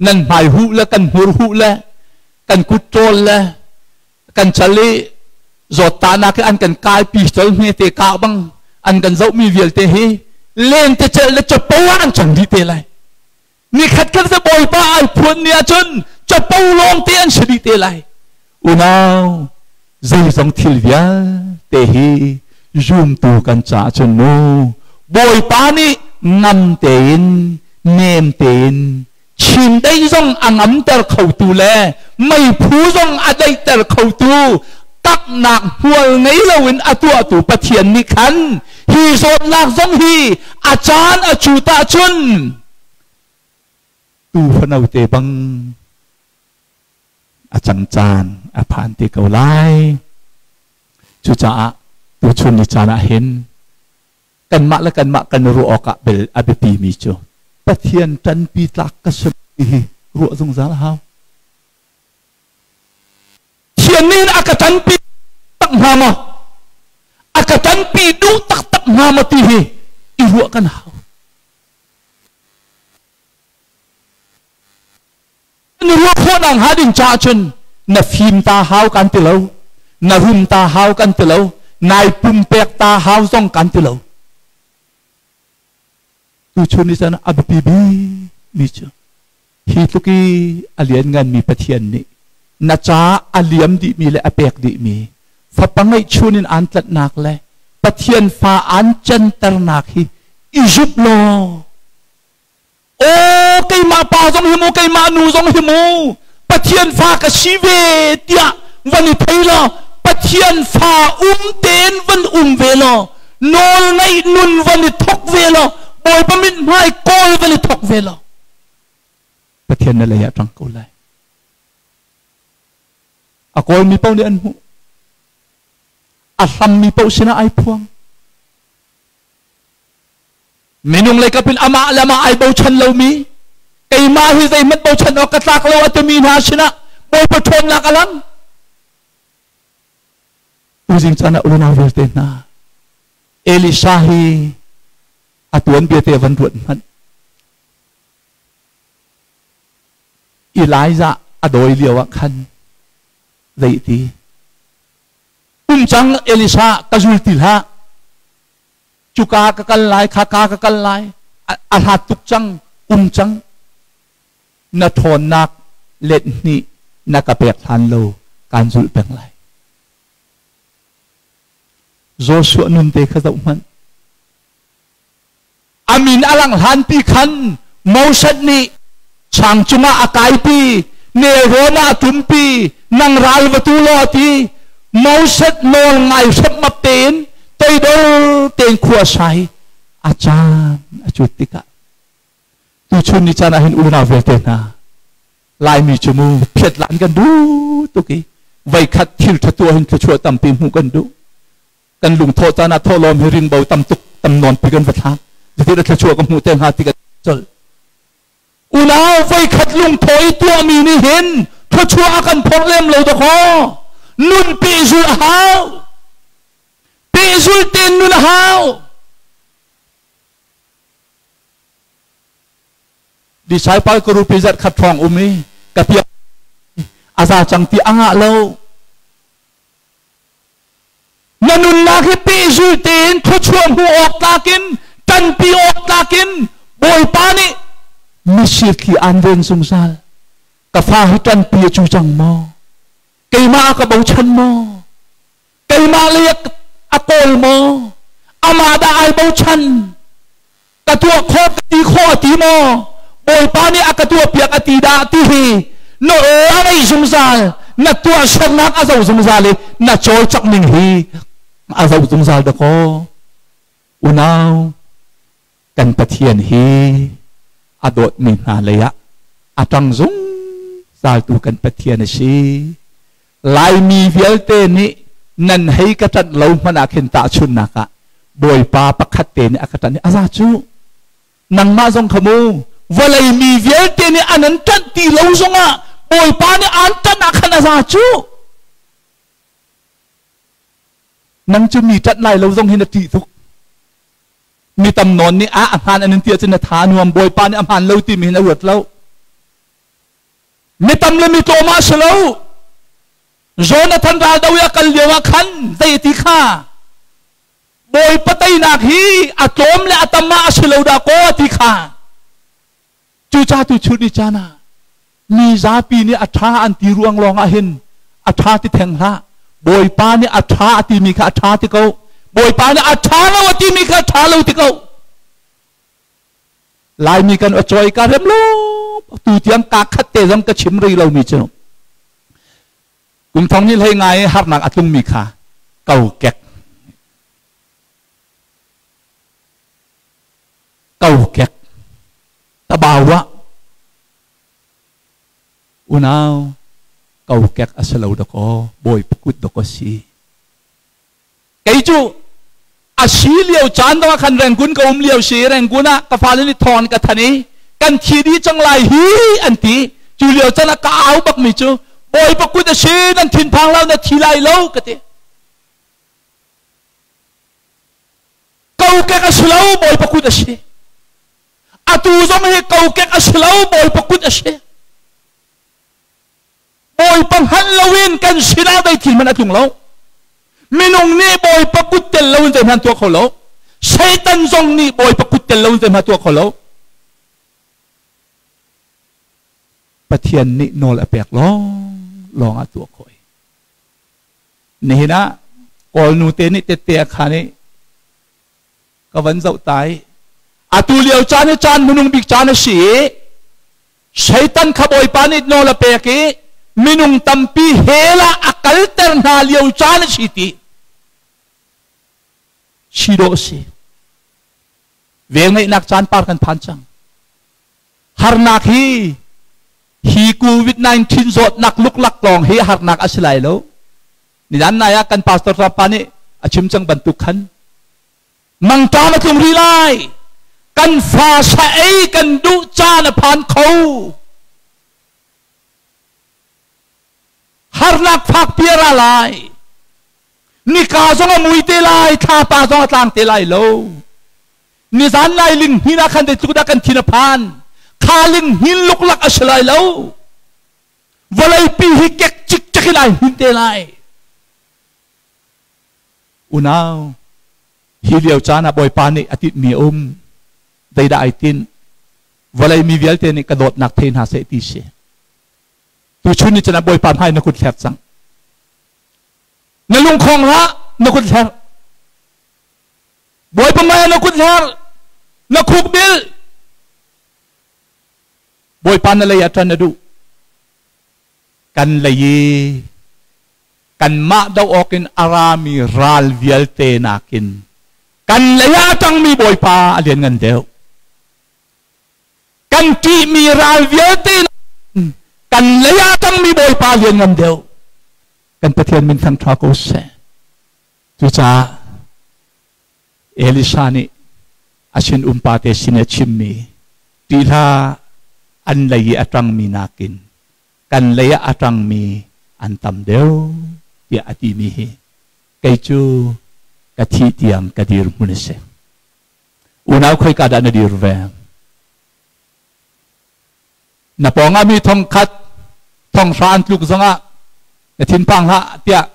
nan hmai huh le kan hmur huh le kan kut ṭawl le kan cal i zawttahnak i an kan kai pistol hmete kah bang an kan zohmi vialte hi lentecelh le capo ah an cang dih te lai. Nikhat khat te Bawipa ai phuan ni ahcun capo lawngte an si dih te lai. Unau, zeizong thil vialte hi zumtu kan caah cun mu Bawipa nih ngam tein nem tein chindeih zong a ngamter khotu le meiphu zong a daihter khotu taknak hmual ngei loin a tuahtu Pathian nih khan hi zawtnak zong hi a caan a cut ahcun tuu fanote bang a cang caan a phan te ko lai. Cucaah tuchun ni caan ah hin kanmah le kanmah kan ruah awkah bel a biapimi cu Pathian ṭanpi tlak ka si hi ruah zungzal a hau. Pathian nih a ka ṭanpi tak hnga maw? A ka ṭanpi duh taktak hnga maw ti hi i ruah kan hau. Na ruah khawh nak hnga ding caah cun na fim ta hau kan ti lo, na rum ta hau kan ti lo, nai pumpek ta hau zong kan ti lo. Tuchun ni cun a biapi bik mi cu hi tluk i a liannganmi Pathian nih na ca a liam dihmi le a pek dihmi fapa ngeihchun in aan tlanhnak le Pathian fa aan canternak hi i zup law aw keimah pa zong hi mu keimah nu zong hi mu Pathian fa ka si ve tiah van i thei law Pathian fa um tein van um ve law nawl ngaih nun van i thok ve law Bawipa mithmai kawl van i thok ve law Pathian na lei ah ṭang ko lai. A kawlmi paoh nih an hmuh. A hlammi paoh sinah ai phuang. Minung lei kap in amah le amah ai bochan lomi keimah hi zeihmanh bochan awk ka tlak lo a timi hna sinah Bawipa ṭhawnnak a lang. Tuzing caan ah unau vialte hna Elisha hi a tuanbia te van ruat hmanh. Elijah a dawi lio ah khan zei ti? Um cang Elisa ka zul ti hlah. Cuka ka kal lai, khaka ka kal lai. A hlat tuk cang, um cang. Na ṭhawnnak let hnih na ka pek hlan lo kaan zulh peng lai. Joshua nun te kha zoh hmanh. A min a lang hlanpi khan Moses nih chang cungah a kaipi, nelrawn ah a ṭumpi, nang ral va tu law a ti. Moses nawl ngai hrepmap tein toidor tein khua sai a caan a cut tikah tuchun ni caan ah hin unau vialte hna Laimi cu mu phiat lan kan duh tuk i voikhat thil ṭha tuah hin thluachuah tampi hmuh kan duh. Kan lungthawh caan ah thawhlawm hi ringbo tam tuk tam nawn pi kan va thlak. Zeiti thluachuah ka hmuh te hnga ti kan colh. Unau voikhat lungthawh i tuahmi nih hin thluachuah a kan phorh lem lo dakaw. Nun pehzul a hau. Pehzul tein nun a hau. Disciple ka rupi zat khat hrawng um i ka piak a za cang ti a ngah lo. Na nunnak hi pehzul tein thluachuah hmuh awk tlakin ṭanpi awk tlakin Bawipa nih misir thli aan ven zungzal. Ka fa hi ṭanpi a cu cang maw? Keimah a ka bochan maw? Keimah lei a kawl maw? Amah dah ai bochan? Ka tuah khawh ka ti khawh a ti maw? Bawipa nih a ka tuahpiak a ti dah ti hi na aw a ngei zungzal, na tuahsernak a zo zungzal i na cawlcangh ning hi a zo zungzal dakaw. Unau, kan Pathian hi a dawtmi hna lei ah a ṭang zungzaltu kan Pathian a si. Laimi vialte nih nan hei ka ṭanh lo hmanh ah khin tahchunhnak ah Bawipa pakhat te nih a ka ṭanh i a za cu. Nangmah zong kha mu vawlei mi vialte nih an an ṭanh ti lo zongah Bawipa nih aan ṭanh ah khan a za cu. Nang cu mi ṭanh lai lo zong hi na ṭih tuk. Mi tam nawn nih a a hmaan an in ti ahcun na tha a nuam Bawipa nih a hmaan lo timi hin a ruat lo. Mi tam le mi tlawm ah si lo. Jonathan ral do i a kal lio ah khan zei a ti kha Bawipa teinak hi a tlawm le a tam ah a si lo dah kaw a ti kha. Cucaah tu chun ni caan ah mi zapi nih a ṭha an ti ruang lawng ah hin a ṭha ti theng hlah. Bawipa nih a ṭha a timi kha a ṭha ti ko. Bawipa nih a ṭha lo a timi kha a ṭha lo ti ko. Laimi kan acawi ka rem lo tu tiang ka khat te zong ka chim rih lomi cu kum thong ni hlei ngai harnak a tlungmi kha kokek kokek tabawa unau kokek a si lo dakaw bawi kut dakaw si. Kei cu a si lio caan dong ah khan Rangoon ka um lio si. Rangoon ah ka fale nih thawng ka than i kan thi dih cang lai hi an ti. Cu lio caan ah ka au bak mi cu Bawipa kut a si, nan thinphang lo, na thi lai lo ka ti. Kokek a si lo, Bawipa kut a si. Atu zong hi kokek a si lo, Bawipa kut a si. Bawipa hngalh loin kan sinah zei thil hmanh a tlung lo. Minung nih Bawipa kut tel loin zeihmanh tuah kho lo. Satan zong nih Bawipa kut tel loin zeihmanh tuah kho lo. Pathian nih nawl a pek lawng lawng ah tuah khawh. Nihin ah Kawl nu te nih tette a khan i ka van zoh ta i atu lio caan hi caan hmanung bik caan a si i Satan kha Bawipa nih nawl a pek i minung tampi hell ah a kalter hna lio caan a si ti si dawh a si. Velngeihnak caan par kan phan cang. Harnak hi hi COVID-19 zawtnak luklak lawng hi harnak a si lai lo. Nizan nai ah kan pastor pa nih a chim cang bantuk khan mangṭam a tlung rih lai. Kan fa sa ei kan duh caan a phan kho. Harnak fakpi a ra lai. Nika zong a mui te lai, thlapa zong a tlang te lai lo. Nizan lai linghnin ah khan zeitluk dah kan thin a phan. Kha linghnin luklak a si lai lo. Vawleipi hi kek cikcek in ai hnin te lai. Unau, hi lio caan ah Bawipa nih a tinhmi a um. Zeidah ai tinh? Vawlei mi vialte nih ka dawtnak thei hna seh ti si. Tuchun ni cun ah Bawipa hmai na kut thlek cang. Na lungkhong hlah, na kut hler. Bawipa hmai na kut hler, na khuk bil. Bawipa na lei ah ṭan a duh. Kan lei i kanmah doh awkin a rami ral vialte nakin kan lei ah a ṭangmi Bawipa a lianngan deuh. Kan ṭihmi ral vialte kan lei ah a ṭangmi Bawipa a lianngan deuh. Kan Pathian min thangṭha ko seh. Cucaah Elisha nih a sinum pate sin a chimmi ṭih hlah an lei i a ṭangmi nakin kan lei ah a ṭangmi an tam deuh tiah a timi hi kei cu ka thih tiang ka dirhmun a si. Unau khoika dah na dir ve? Na pawngah mi thongkhat thonghra an tluk zongah na thinphang hlah tiah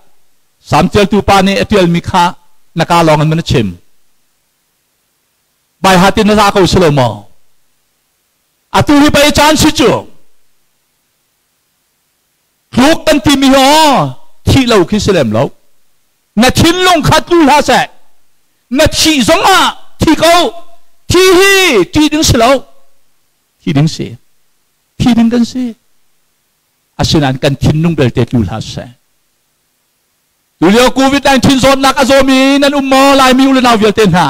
Salm ṭialtu pa nih a ṭialmi kha na kaa lawng in man a chim. Baihat in na za ko si lo maw? Atu hi pei caan si cu. Tluk kan timi hi aw thih lo khi si lem lo. Na thinlung kha tlu hlah seh. Na thih zongah thi ko. Thi hi ṭih ding si lo. Thi ding si. Thi ding kan si. Asinain kan thinlung belte tlu hlah seh. Tulio COVID-19 zawtnak a zawmi nan um maw Laimi u le nau vialte hna?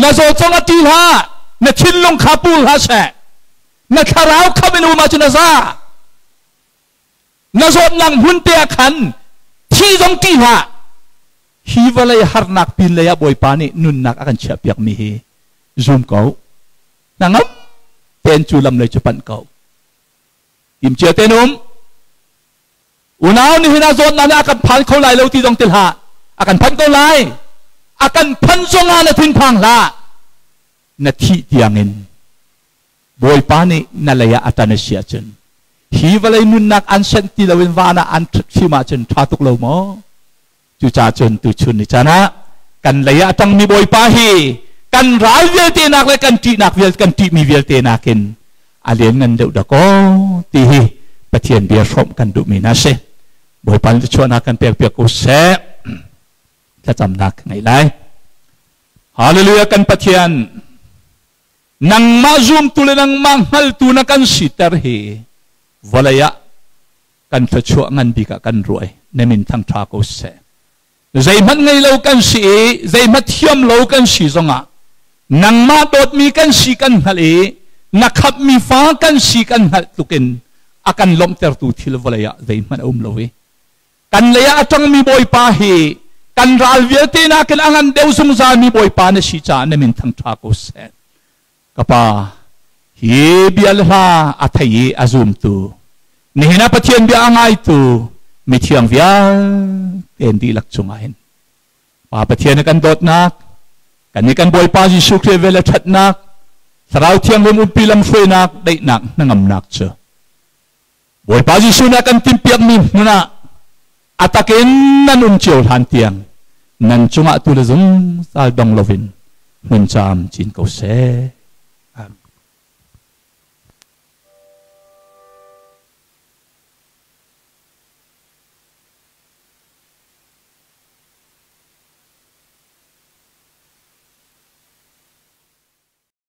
Na zaw cong a ti hlah. Na thinlung kha pul hlah seh. Na thlarau kham in um ahcun a za. Na zawtnak hmun te ah khan thi zong ti hlah. Hi vawlei harnak pin lei ah Bawipa nih nunnak a kan chiahpiakmi hi zum ko. Hnangam tein cu lam lei cu panh ko. Timcia tein um. Unau nihin ah zawtnak nih a kan phan kho lai lo ti zong ti hlah. A kan phan ko lai. A kan phan zongah na thinphang hlah. Na thih tiangin Bawipa nih na lei ah a ṭan a si ahcun hi vawlei nunnak an senh ti loin van ah an ṭhim ahcun ṭha tuk lo maw? Cucaah cun tuchun ni caan ah kan lei ah a ṭangmi Bawipa hi kan ral vialte nak le kan ṭihnak vialte kan ṭihmi vialte nakin a lianngan deuh dakaw ti hi Pathian bia hrawmh kan duhmi hna si. Bawipa nih chuahnak kan pekpiak ko seh. Thlacamnak ngei lai. Hallelujah kan Pathian nangmah zumtu le nangmah hngaltu na kan siter hi vawlei ah kan thluachuah ngan bik ah kan ruai na min thangṭha ko seh. Zeihmanh ngei lo kan si i zeihmanh thiam lo kan si zongah nangmah dawtmi kan si kan hngalh i na khamhmi fa kan si kan hngalh tlukin a kan lawmhtertu thil vawlei ah zeihmanh a um lo i kan lei ah a ṭangmi Bawipa hi kan ral vialte nakin a ngan deuh zungzalmi Bawipa na si caah na min thangṭha ko seh. Ka pa, hi bia le hla a thei i a zumtu, nihin ah Pathian bia a ngaitu mithiang vialte an dihlak cungah hin Pa Pathian a kan dawtnak, kan nih kan Bawipa Jesuh Khrih vel le ṭhatnak, Thlarau Thianghlim umpi lamhruainak, daihnak, hnangamnak cu Bawipa Jesuh nih a kan timhpiakmi hmun ah a takin nan um cio hlan tiang nan cungah tu le zungzal dong loin hmun caam cin ko seh. Amen.